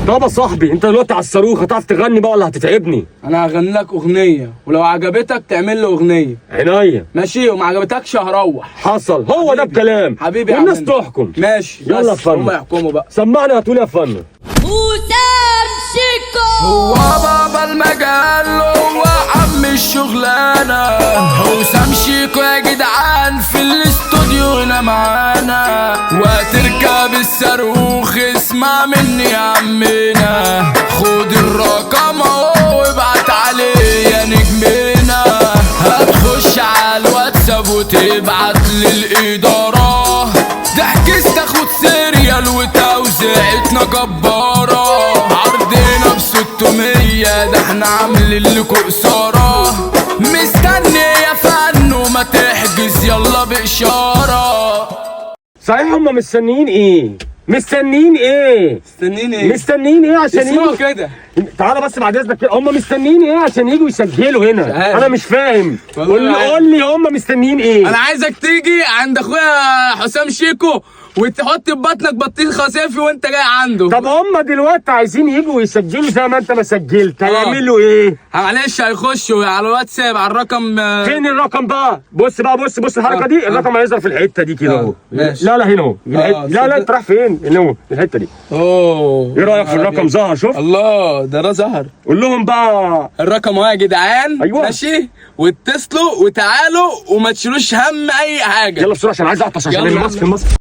طب يا صاحبي انت دلوقتي على الصاروخ، هتعرف تغني بقى ولا هتتعبني؟ انا هغني لك اغنية، ولو عجبتك تعمل لي اغنية. عينيا. ماشي، وما عجبتكش هروح. حصل، هو ده حبيبي. الكلام. حبيبي يا والناس عمنا. تحكم. ماشي، يلا يا بس فندم. هم يحكموا بقى. سمعنا هتقول يا فندم. وسام شيكو. هو بابا المجال، هو عم الشغلانة، حسام شيكو يا جدعان في الاستوديو هنا معانا. وتركب الصاروخ اسمع مني يا عمنا، خد الرقم اهو وابعت عليه يا نجمنا. هتخش على الواتساب وتبعت للإدارة، تحجز تاخد سيريال وتوزيعتنا جبارة. عرضنا ب600، ده احنا عاملين لكوا قصارة. مستني يا فن وما تحجز يلا بإشارة. صحيح هم مستنيين ايه؟ مستنيين ايه؟ مستنيين ايه؟ مستنيين ايه عشان اسمعوا يجوا؟ كده. تعالى بس بعد اذنك كده، هم مستنيين ايه عشان يجوا يسجلوا هنا؟ عارف. انا مش فاهم. والله قول لي عارف. قول لي هم مستنيين ايه؟ انا عايزك تيجي عند اخويا حسام شيكو وتحط في بطنك بطيخه صيفي وانت جاي عنده. طب هم دلوقتي عايزين يجوا يسجلوا زي ما انت ما سجلت، هيعملوا ايه؟ معلش هيخشوا على الواتساب على الرقم. فين الرقم بقى؟ بص بقى، بص بص الحركة آه. دي، الرقم هيظهر في الحتة دي كده آه. اهو. ماشي. لا لا هنا اهو. لا لا انت رايح فين؟ هنا اهو الحتة دي. اوه، ايه رايك في الرقم؟ ظهر، شوف. الله، ده ظهر. قول لهم بقى الرقم اهو يا جدعان. أيوة. ماشي، واتصلوا وتعالوا وما تشيلوش هم اي حاجة. يلا بسرعة عشان عايز اعطش، عشان يلا. المصفي المصفي.